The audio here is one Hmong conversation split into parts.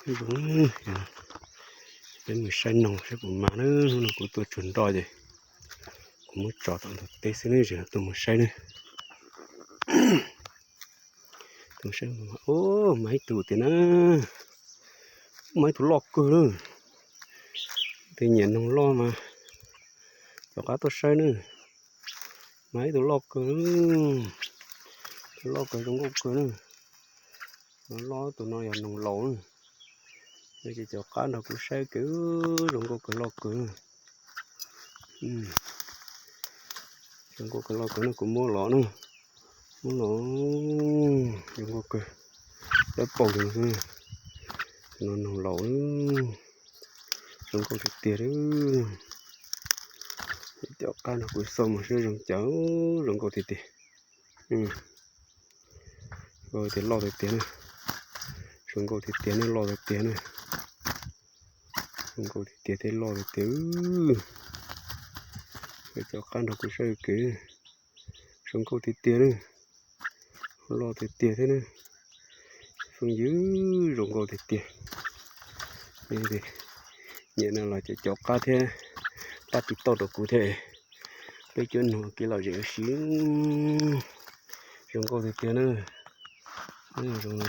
Zoo, peb mus saib noog saib puas mas na. Hnub no kuv tuaj tsuag nroj ces kuv muab tso tom ntug teb xwb ne, tseem tuaj mus saib ne. Tuaj saib, ub, mas ib tug tiag na. Mas ib tug loj kawg na. Tej nyiam noog loj mas cov qab tuaj saib na. Mas ib tug loj kawg, tus loj kawg zoo nkauj kawg na. Loj, tus no yog noog laus na. Ces cov qab nrog kuv saib kawg, zoo nkauj kawg loj kawg. Zoo nkauj kawg loj kawg na, kuv muab los na. Muab los, zoo nkauj kawg, dawb paug li no xwb. Tus no noog laus, zoo nkauj tiag tiag li. Cov qab nrog kuv xauj mus saib zoo cas, zoo nkauj tiag tiag. Tias loj tiag tiag na. Zoo nkauj tiag tiag na, loj tiag tiag na. Zoo nkauj tiag tiag thiab loj tiag tiag. Cov qab nrog kuv saib kev, zoo nkauj tiag tiag na. Loj tiag tiag thiab na. Phooj ywg, zoo nkauj tiag tiag. Nyiam no los cov cov qab thiab, pab tiv tauj rau kuv thiab, peb cuab noog kev lom zem ua si. Zoo nkauj tiag tiag na. Zoo no,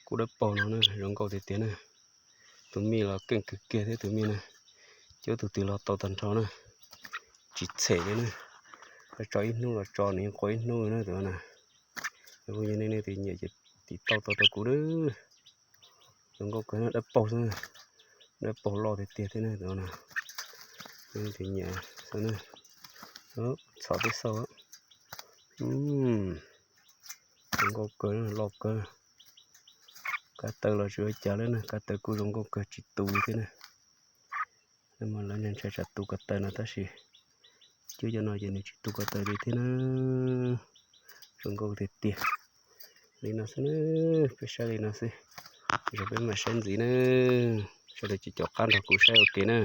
kuj dawb paug no na, zoo nkauj tiag tiag na. Tus mij los keej kawg kiag thiab tus mij na, cuab tus twg los tau tag nrho na, tsis txhem li na. Tso ib hnub los tso nws yeej qua ib hnub na tus na. Phooj ywg nej, nej tus nyiam ces tiv tauj tau rau kuv na. Zoo nkauj kawg na, dawb paug xwb, dawb paug loj tiag tiag thiab na tus no. Nej tus nyiam xwb na, txhom peb xauj. Zoo nkauj kawg, loj kawg. Kav taw los tsis ua cas li na, kav taw kuj zoo nkauj kawg tsis tu li thiab na. Mas lawv ntshai tsam tu kav taw no tab sis cuab cov no ces nws tsis tu kav taw li thiab na. Zoo nkauj tiag tiag. Li no xwb na, peb saib li no xwb, peb mam saib ntxiv na. Sawv daws cov cov qab nrog kuv saib ua ke na.